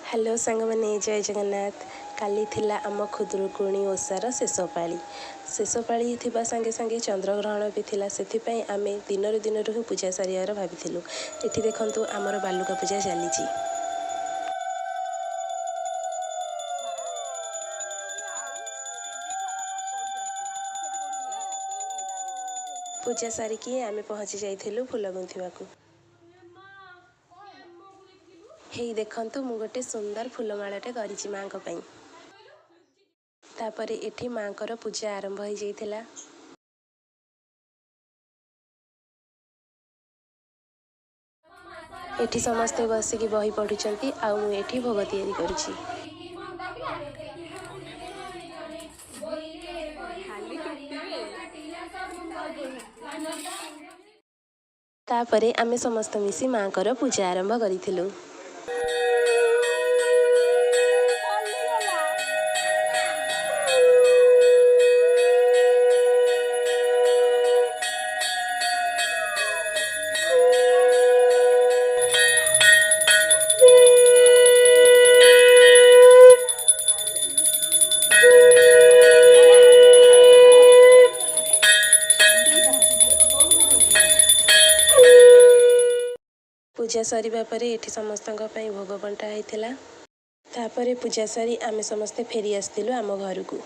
Hello ସାଙ୍ଗମାନେ, ଜୟ ଜଗନ୍ନାଥ। କାଲି ଥିଲା ଆମ ଖୁଦୁରୁକୁଣୀ ଓଷାର ଶେଷ ପାଳି। ଶେଷ ପାଳି ଥିବା ସାଙ୍ଗେ ସାଙ୍ଗେ ଚନ୍ଦ୍ରଗ୍ରହଣ ବି ଥିଲା, ସେଥିପାଇଁ ଆମେ ଦିନରୁ ଦିନରୁ ହିଁ ପୂଜା ସାରିବାର ଭାବିଥିଲୁ। ଏଠି ଦେଖନ୍ତୁ, ଆମର ବାଲୁକା ପୂଜା ଚାଲିଛି। ପୂଜା ସାରିକି ଆମେ ପହଞ୍ଚି ଯାଇଥିଲୁ ଫୁଲ ଗୁନ୍ଥିବାକୁ। ହେଇ ଦେଖନ୍ତୁ, ମୁଁ ଗୋଟେ ସୁନ୍ଦର ଫୁଲମାଳଟେ କରିଛି ମାଙ୍କ ପାଇଁ। ତାପରେ ଏଠି ମାଙ୍କର ପୂଜା ଆରମ୍ଭ ହେଇଯାଇଥିଲା। ଏଠି ସମସ୍ତେ ବସିକି ବହି ପଢ଼ୁଛନ୍ତି ଆଉ ମୁଁ ଏଠି ଭୋଗ ତିଆରି କରୁଛି। ତାପରେ ଆମେ ସମସ୍ତେ ମିଶି ମାଙ୍କର ପୂଜା ଆରମ୍ଭ କରିଥିଲୁ। ପୂଜା ସରିବା ପରେ ଏଠି ସମସ୍ତଙ୍କ ପାଇଁ ଭୋଗ ବଣ୍ଟା ହେଇଥିଲା। ତାପରେ ପୂଜା ସାରି ଆମେ ସମସ୍ତେ ଫେରି ଆସିଥିଲୁ ଆମ ଘରକୁ।